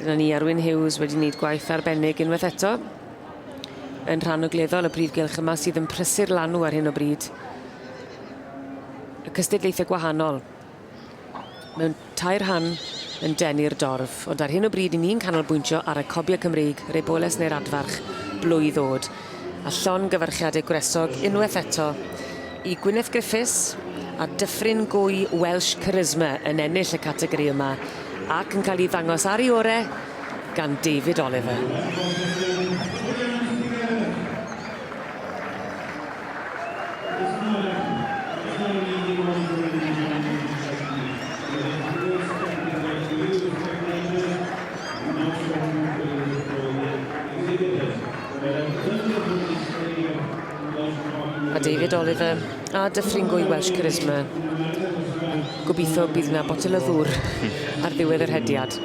Dyna ni, Arwyn Hughes wedi wneud gwaith arbennig unwaith eto yn rhan ogleddol y brif gylch yma sydd yn prysur lanw ar hyn o bryd. Y cystadlaethau gwahanol mewn tair rhan yn denu'r dorf, ond ar hyn o bryd i ni'n canolbwyntio ar y cobiau Cymreig, yr eboles neu'r adfarch, blwydd ôd. A llongyfarchiadau gwresog unwaith eto i Gwyneth Griffiths a Dyffryn Gwy Welsh Charisma yn ennill y categori yma ac yn cael ei ddangos ar ei ore gan David Oliver. A David Oliver a Dyffryn Gwy Welsh Charisma yn gobeithio bydd 'na botel o ddŵr ar ddiwedd yr hediad.